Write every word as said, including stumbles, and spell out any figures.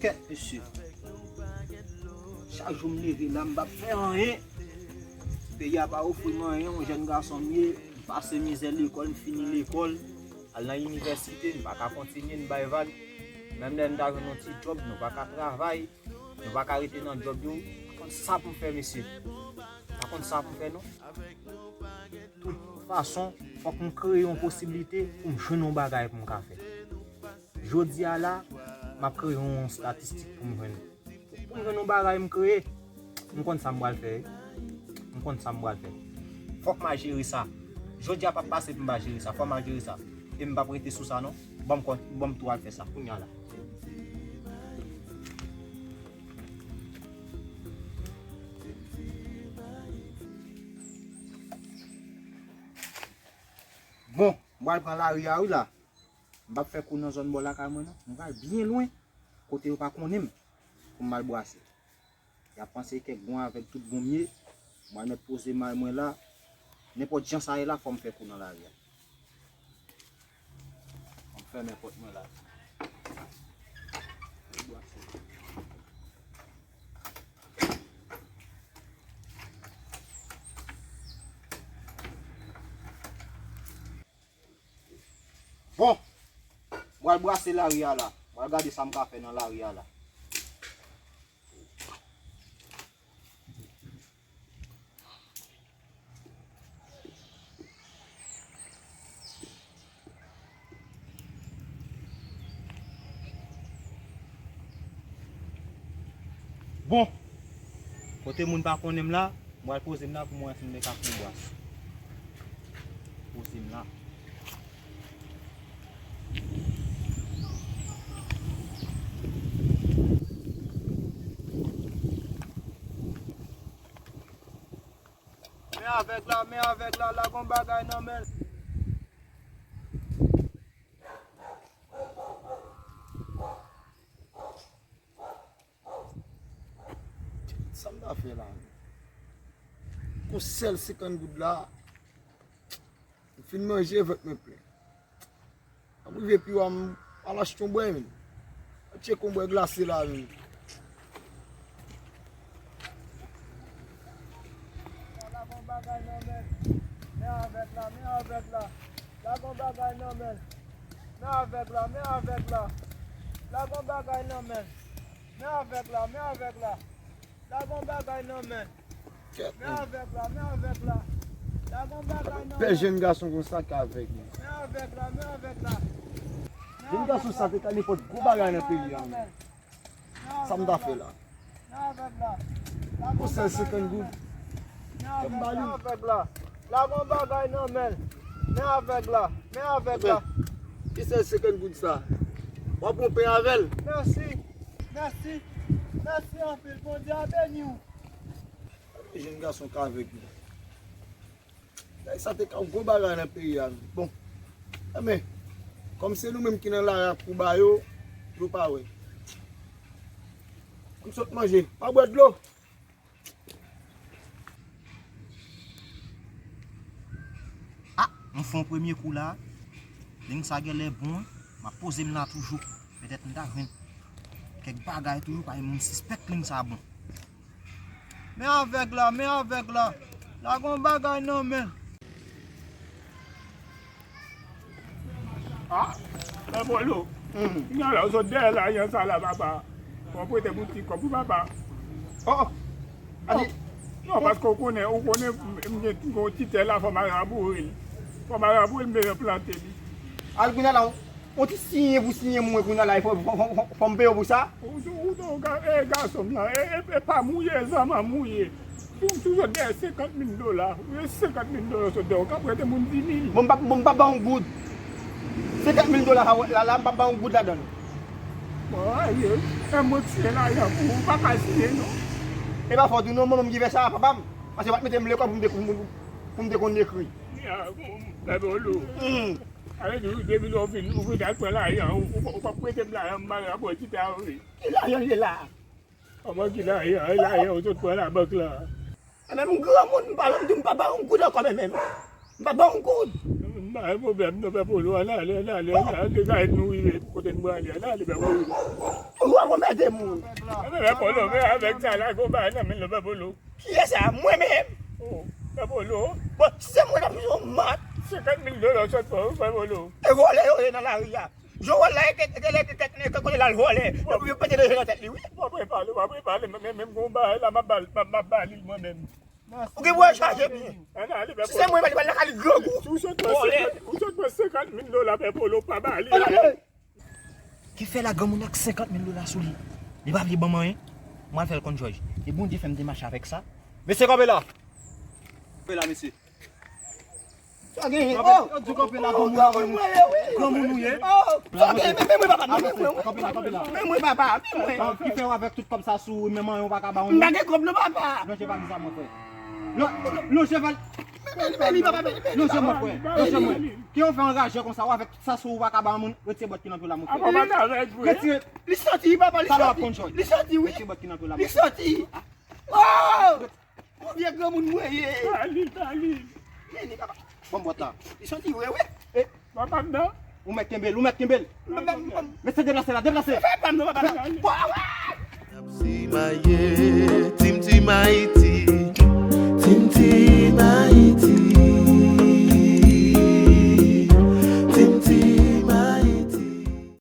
Kèt, mesye. Chak jou m leve la, m p ap fè anyen. Peyi a pa ofri m anyen, yon jèn gason m ye. M pase mizè lekòl, m fini lekòl. Al nan inivèsite, m pa ka kontinye, m bay vag. Menm lè n ta jwenn yon ti djòb, nou pa ka travay. Nou pa ka rete nan djòb yo. M pa konn sa pou m fè, mesye. M pa konn sa pou m fè, non. Tout fason, fòk m kreye yon posiblite pou m jwenn yon bagay pou m ka fè. Jodi a la, m ap kreye yon estatistik pou m jwenn. Pou m jwenn yon bagay m kreye, m konn sa m pral fè. M konn sa m pral fè. Fòk m al jere sa. Jodi a p ap pase pou m pa jere sa. Fòk m al jere sa. E m p ap rete sou sa non. Ban m kont, ban m tou al fè sa kounye a la. Bon, m pral pran lari a wi la. M p ap fè kou nan zòn bò lakay mwen non. M pral byen lwen, kote yo pa konnen m, pou m al brase. Y ap panse kèk bon avèg tout bon m ye. M pral mèt poze may mwen la. Nenpòt jan sa ye la, fò m fè kou nan lari a. Fò m fèmen pòt mwen la. Bon, m pral brase lari a la. M pral gade sa m ka fè nan lari a la. Bon, kote moun pa konnen m la, m pral poze m la pou m wè si m te ka pran bwas. Poze m la. Men avèg la, men avèg la, la gon bagay nan men l. Sa m ta fè la menm? Gon sèl senkant goud la, m fin manje, vant mwen plen. M ap rive pi wa, m al achte yon bwè menm. Al tcheke yon bwè glase la menm. La gon bagay nan men l. Men avèg la, men avèg la. La gon bagay nan men l. Men avèg la, men avèg la. La gon bagay nan men l. Men avèg la, men avèg la. La gon bagay nan men l. Men avèg la, men avèg la. La gon bagay nan men l. Bèl jèn gason konsa k avèg li. Men avèg la, men avèg la. Jèn gason sa te ka nenpòt gwo bagay nan peyi a menm. Sa m ta fè la? Yon sèl senkant goud. Fè m ba li. Men avèg la. La gon bagay nan men l. Men avèg la. Men avèg la. Ki sèl senkant goud sa? W ap pran pen avè l. Mèsi. Mèsi. Mèsi anpil. Bondye a beni w. Jèn gason k avèg li. Sa te ka yon gwo bagay nan peyi a. Bon. Enben, kòm se nou menm ki nan lari a pou ba yo, yo pa wè. Ann sot manje. Pa bwè dlo. Ah, m fè yon premye kou la. Ling sa genlè bon, wi. M ap poze m la toujou. Petèt m ta jwenn kèk bagay toujou, paske m sispèk ling sa bon. Men avèg la, men avèg la. La gon bagay nan men l. Ah, men Polo. Kounye a la, ou sot dèyè lari an sa la, papa. Fò w prete m yon ti kòb wi, papa. Oh, oh. Non, paske ou konnen, ou konnen m gen yon ti tè la, fò m al raboure l. Fò m al raboure l, m bezwen plante li. Al kounye a la, yon ti siyen pou siyen mwen kounye a la, fò, fò, fò, fò, fò m peye w pou sa? Ou, ou, ou, ou, ga-, e, gason m nan, e, e, e pa mouye, zanmanm mouye. Ou, ou sot dèyè senkant mil dola. Ou gen senkant mil dola ou sot dèyè. Ou ka prete moun di mil. Bon, m p ap, bon, m p ap ba w yon goud. Senkant mil dola sa w wè la, la, m p ap ba w yon goud ladan l. Bon, aye, e mwen k siyen lajan pou ou, ou pa ka siyen non. E pa fòt ou non, manman m ki fè sa, papa m. Paske yo pa t mete m lekòl pou m te, pou m, pou m te konn ekri. Ya, bon, bèbè w lou. Hmm. Ale di, depi lè w vin, ou vin al pran lajan, ou, ou, ou p ap prete m lajan, m mal rapò ti ta wi. Ki lajan l ye la? Kòman ki lajan? E lajan ou sot pran labank la? Enben, m granmoun, m pa, m di m pa ba yon goud ankò, men, men. M pa ba yon goud. M, Pa gen pwoblèm non, Pè Polo, ann ale, ann ale, ann ale, ann ale, kay nou rive, kote n prale, ann ale, Pè Polo. Ou ap anmède moun. Ann ale, Pè Polo, men avèk sa la, gon bagay nan men l, Pè Polo. Kiyès sa? Mwen menm? Oh, Pè Polo. Bon, se mwen k ap jwe yon mat. Senkant mil dola w sot pran, Pè Polo. E vòlè yo ye nan lari a. Jan w wè l la, e ke, ke, ke, ke, ke, ke kote l al vòlè. Epi yo pete de je nan tèt li, wi. W ap repale, w ap repale, men, men, men, gon bagay la, m ap ba l, m ap, m ap ba li l mwen menm. Ou gen pou chaje byen. Ann ale, Pè Si se mwen, m pa t pral nan kali grangou. Si w sot pran senkant, ou sot pran senkant mil dola, Pè Polo, pa ba li. Ann ale. Ki fè la granmoun ak senkant mil dola sou li. Li pa vle ban m anyen. Mwen al fè l konn Jòj. E Bondye fè m te mache avèk sa. Mesye kanpe la. Kanpe la, mesye. Sa genyen. Yo di kanpe la, granmoun ou ye. Granmoun ou ye. Oh, sa genyen, men mwen papa, men mwen, Kanpe la, kanpe la. men mwen papa, men mwen. Ki fè w avèk tout kòb sa sou ou, menm anyen ou pa ka ba M yon. Pa gen kòb non papa. Lonje valiz la mwen, frè. Lon- Lonje valiz. Men li, men li, papa, men li, men li. Lonje mwen, frè. Lonje mwen. Ki w fè anraje konsa, w avèk tout sa sou ou, ou pa ka ba yon moun, retire bòt ki nan pye w la, mwen, frè. Apa w pa t avèk vre? Retire. Li santi, papa, li Talè w ap santi. konn Jòj. Li santi, wi. Retire bòt ki nan pye w la, Li mwen, frè. Santi. Oh! Bon vye granmoun mwen ye. Ba li, ba li. Men li, papa. Bon, bòt la. Li santi, wi, wi. Papa m nan? Ou mèt kenbe l, ou mèt kenbe l. Mwen, mwen, mwen. Mesye, deplase la, deplase. Fè pa m non, papa. Bon, ah, ouais. N ap simaye,